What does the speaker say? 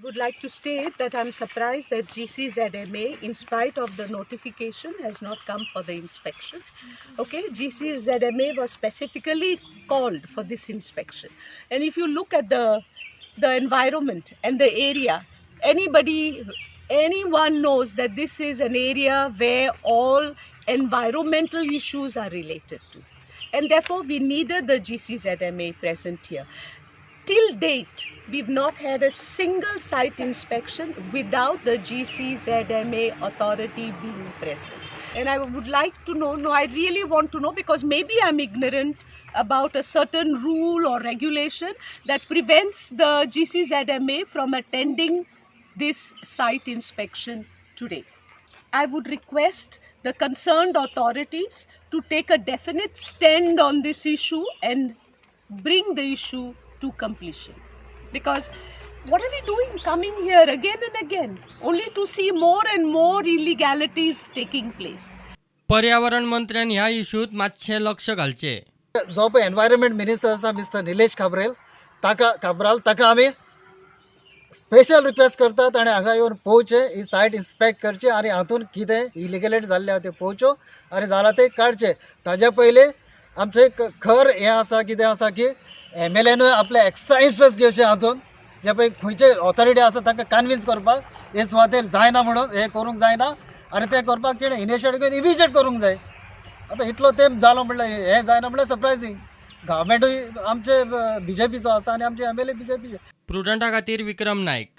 I would like to state that I'm surprised that GCZMA, in spite of the notification, has not come for the inspection. Okay, GCZMA was specifically called for this inspection. And if you look at the environment and the area, anyone knows that this is an area where all environmental issues are related to. And therefore, we needed the GCZMA present here. Till date, we've not had a single site inspection without the GCZMA authority being present. And I would like to know, no, I really want to know, because maybe I'm ignorant about a certain rule or regulation that prevents the GCZMA from attending this site inspection today. I would request the concerned authorities to take a definite stand on this issue and bring the issue to completion. Because what are we doing coming here again and again, only to see more and more illegalities taking place? पर्यावरण मंत्र्यान ह्या इशूत मातशें लक्ष घालचें. जो पळय environment minister आसा, mister Nilesh काब्रेल, ताका, काब्राल, ताका आमी स्पेशल रिक्वेस्ट करता, ताणें हांगा येवन पळोवचें, ही सायट इन्स्पेक्ट करची आनी हातून कितें इलिगलेट जाल्लें आहा तें पळोवच्यो आनी जालां तें काडचें. ताज्या पयलीं आमचें एक खर हें आसा, कितें आसा की एमएलएनूय आपलें एक्स्ट्रा इंट्रस्ट घेवचें हातून, जे पळय खंयचे ऑथॉरिटी आसा तांकां कन्विन्स करपाक, हे सुवातेर जायना म्हणून, हें करूंक जायना आनी तें करपाक तेणें इनिशिएटीव घेवन इमिजिएट करूंक जाय. आतां इतलो तेंप जालो म्हणल्यार हें जायना म्हणल्यार सरप्रायझींग. गव्हर्मेंटूय आमचे बीजेपीचो आसा आनी आमचे एमएलए बीजेपीचे. प्रुडंटा खातीर विक्रम नायक.